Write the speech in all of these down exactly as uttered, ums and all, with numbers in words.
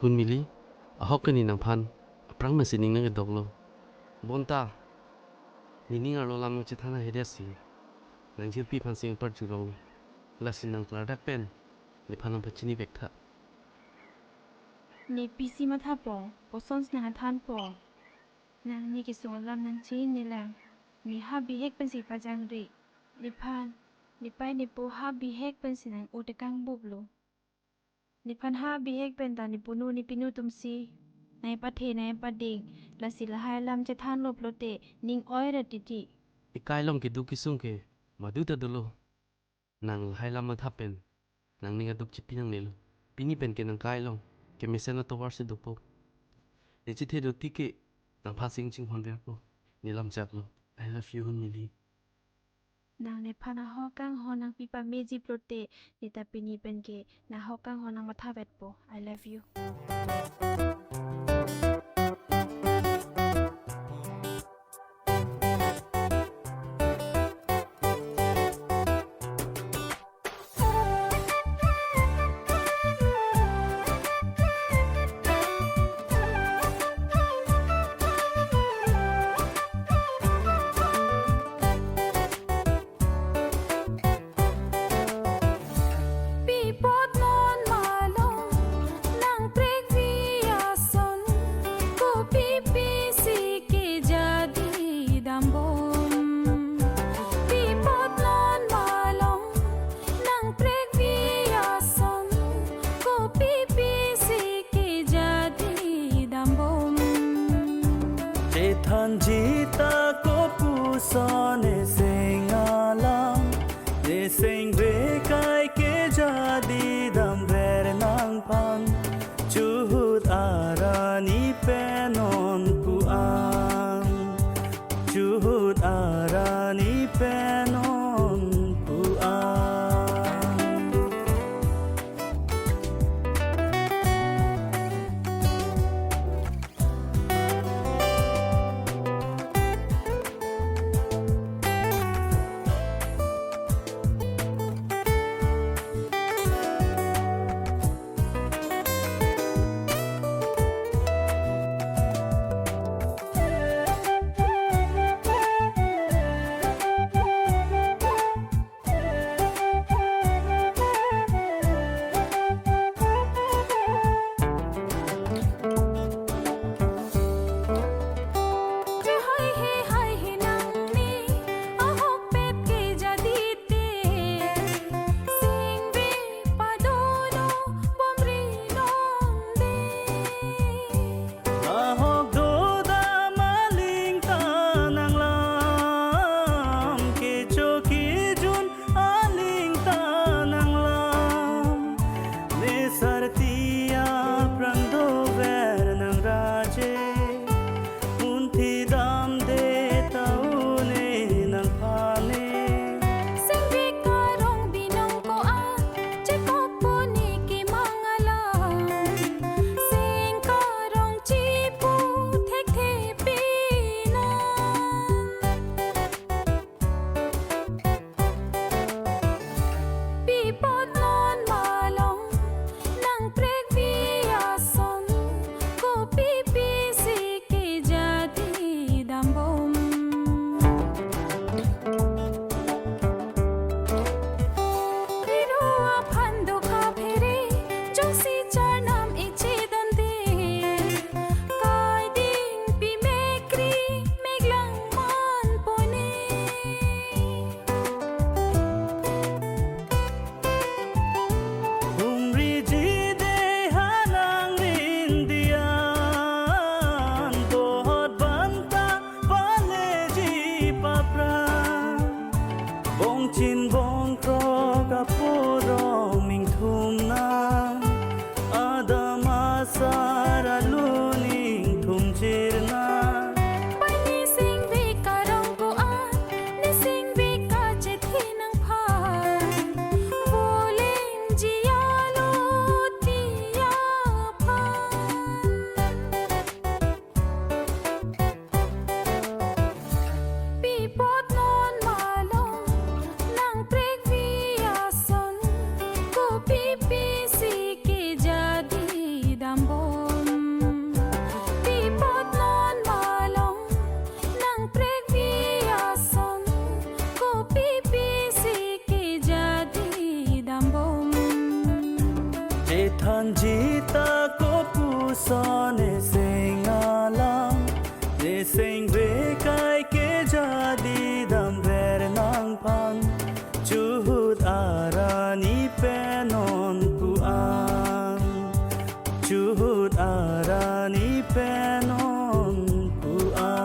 Hun Mili, ahok ke ne nangphan aphrang masi ning nangkedoklo. Bonta, nening arlo lam nangchethan ahedetsi nangjirpi aphansi nangparjulong. Lasi nang klardak pen nephan nangpachini vektha. Ne pisi mathapo, kosonsi nangthanpo? Nang ne kesung alam nangchinine lang. Ne ha bihek pensi pajangri. Nephan, nepei nepo ha bihek pensi nang-o tekang buplo. Nephan ha bihek pen ta nepunu nepinu atumsi nangpathe nangpading, lasi lahai alam chethanlo pulote ning oi ra titi. Ekai along keduk kesung ke madu ta dolo. Nang lahai alam matha pen nangning aduk chipi nangnelo. Pini pen ke nang kai along kemesen atovar si dopo. Ne chethe do tike nangphansi chinghon verpo. Ne lam chaklo. I love you, Hun Mili. Nang nephan ahok kanghon nangpi pameji pulote, ne ta pini pen ke nang ahok kanghon nangmatha vetpo. I love you. Pi apot non malom nangprekji a Ta kopuson neseng alam, neseng vekai kejadi damver nangphan, chuhut arani pen non pu an, chuhut arani pen non pu an.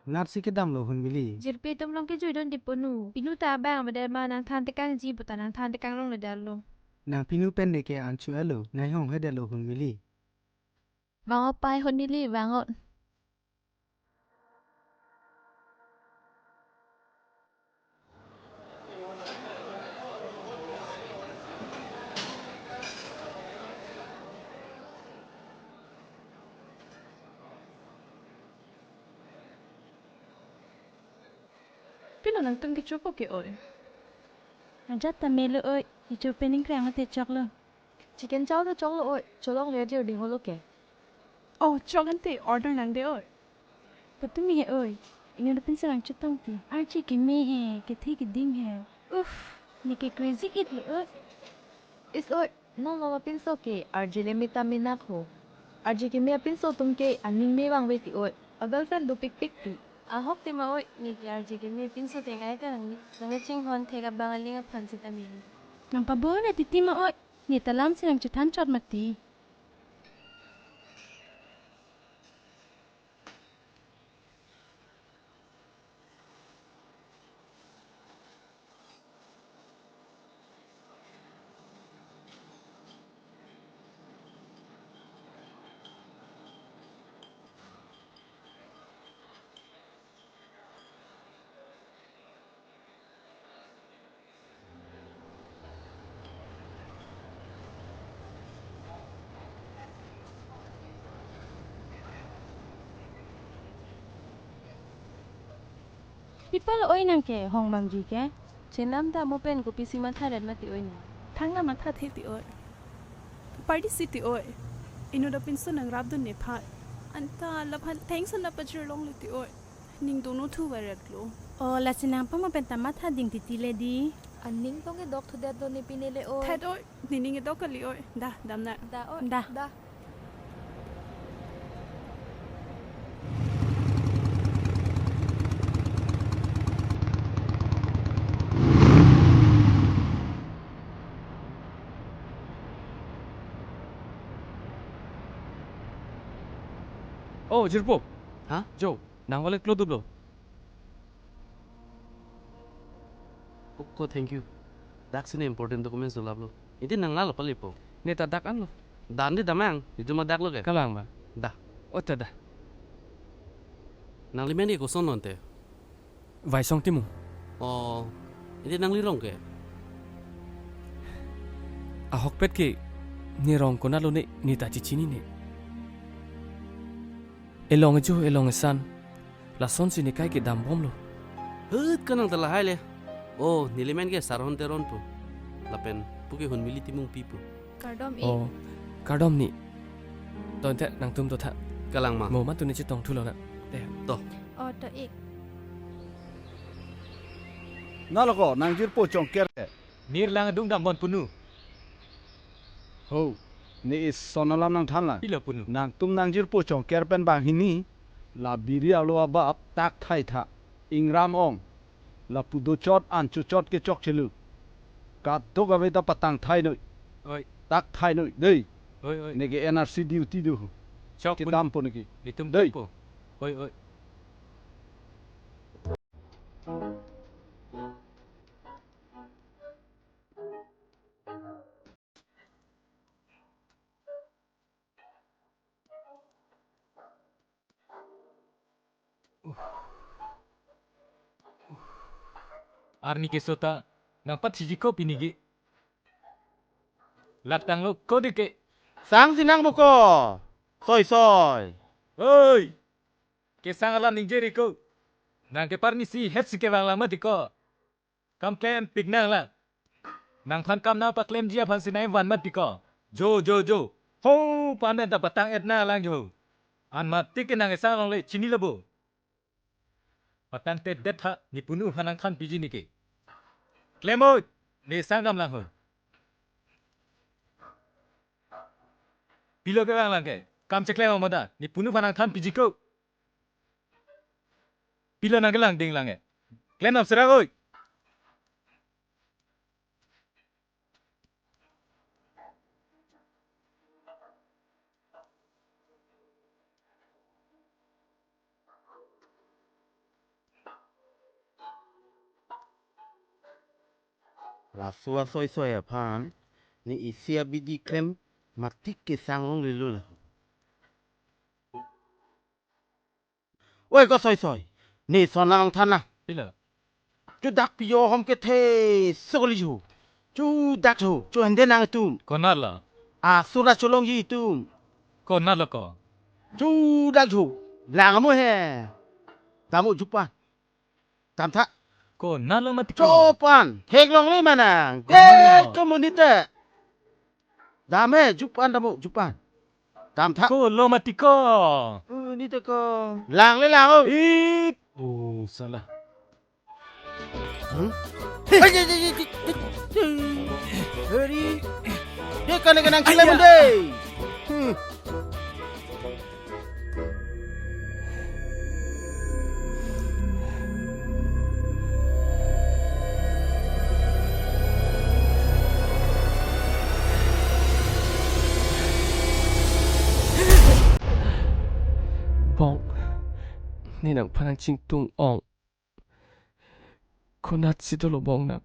Natsi kedamlo Hunmili. Jirpi atum along kejuidun di punu. Pinu ta abang avedet ma nangthan tekangji puta nangthan tekang longledetlo. Nang pinu pen neke an chu-etlo, nang hong-hedetlo Hunmili. Vang-o pai Hunmili, vang-o. Pilo nangtum kechopo ke oi? Ajat ta melo oi, icho pening krang ate choklo. Chicken chow ta choklo oi, cholongle adir ding-olo ke. Oh, chok ante order nangde oi. Patumi he oi, inut apinso nangchetongpi. Arje keme he, kethe keding he. Uff, neke crazy it lo oi. Is oi, non mama pinso ke, arje le mita minak ho. Arje keme apinso atum ke, aning me vangve ti oi. A girlfriend dopikpik ti. Ahok tema oi, neke arje keme pinso tengai ta nang, nangchinghon thek abang aling aphan sitame. Nangpabor-e titi ma oi, ne ta lamsi nangchethan chot mati. Pi apot lo oi nang ke hong bangji ke? Chenam ta mo pen kopisi mathadet mati oi nang. Thangta mathathe ti oi. Party si ti oi. Inut apinso nangrapdun nephan. Anta laphan thanks an ta pajirlongle ti oi. Ning dono thu varet lo. O lasi nang pama pen ta matha ding titi le di. Aning tong kedok thudet lo ne pine le oi. Thet oi, nening kedok kali oi. Da, damnang. Da oi. Da. Da. Oh, jirpo. Ha? Jo, nang wallet klo duplo. Ko, thank you. Dak si ne important documents dolaplo. Iti nang lalo palipo. Ne ta dak anlo. Dan di damnang, itum adak lo ke? Kalang ba? Da. O ta da. Nangli men ke koson nonte? Vaisong Timung. Oh, iti nangli rong ke? Ahokpet ke, ne rong konatlo ne, ne ta chechinine. Elong ejo, elong esan. Lasonsi ne kai kedam bomlo. Hut kanang ta lahai le. Oh, neli men ke Sarhon Teron pu. Lapen pu ke Hunmili Timungpi pu. Kardom ik. Oh, kardom ni. To ante nangtum to tha. Kalang ma. Mo ma tu ne chetong thulo na. Te. To. Oh, to ik. Nalo ko, nang jirpo chongker ke. Nirlang adung dambon punu. Ho, ne ison alam nangthan lang. Pilo punu. Nangtum nang jirpo chongker pen banghini, la biri alo abap tak thai tha. Ingram ong. Lapu dochot an chochot ke chokchelo. Kadokave ta patang thainoi. Oi. Tak thainoi, dei. Oi, oi. Neke N R C duty do. Chok punu. Kedampo neke. Itum dei. Tempo. Oi, oi. Arni keso ta nangpathiji ko pini ke. Latanglo ko dei ke. Sang sinang boko. Soi soi. Oi. Kesang alam ningje ri ko. Nang ke parni si het si kevang lang mati ko. Kam klempik nang lang. Nangphan kam nangpaklemji aphan si nangvan mati ko. Jo, jo, jo. Ho, pamen ta patang-et nanglang jo. An matik ke nang esang longle, chinilo bo. Patangte det tha, ne punu aphan nangthan piji neke. Klem oi, ne sang damlang ho. Pilo kevanglang ke, kam cheklem amo da, ne punu aphan nangthan piji ko. Pilo nangkelang dinglang e. Klem nam serak oi. Laso asoisoi aphan, ne isi abidi klem matik ke sang longlelo la. Oi, ko soisoi. Ne son nangthan na. Pilo? Chudak piyo hom kethe sokoli jo. Chudak jo. Chu hende nangtum. Konat lo? Asura cholongji itum. Konat lo ko? Chudak jo. Lang mo he. Damo jupan. Dam tha. Konat lo mati ko? Jupan. Hek longle manang. Konat lo? Eh, komunite. Dam he, jupan damo, jupan. Dam tha. Ko lo mati ko? Uh, ni te ko. Lang le lang o. Ik. Oh, salah. Hmm? Hei, hei, hei, hei, hei, hei. Hei. Ye, kane kane nang chilem de. Hmm. Bong, ne nangphan nangchingtung ong. Konatsi dolo bong nang.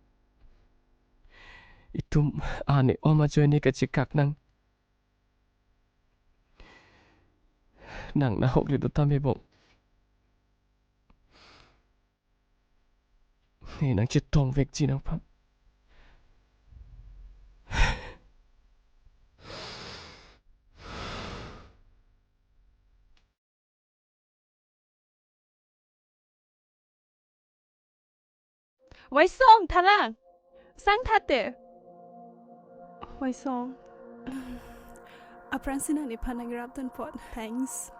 Itum ane om ajoine kachekak nang. Nang nahok le do tame bong. Ne nangchetongvekji nangphan. Waisong, thalang. Sang thate. Waisong. Aphrangsi nang nephan nangrapdun apot. Thanks.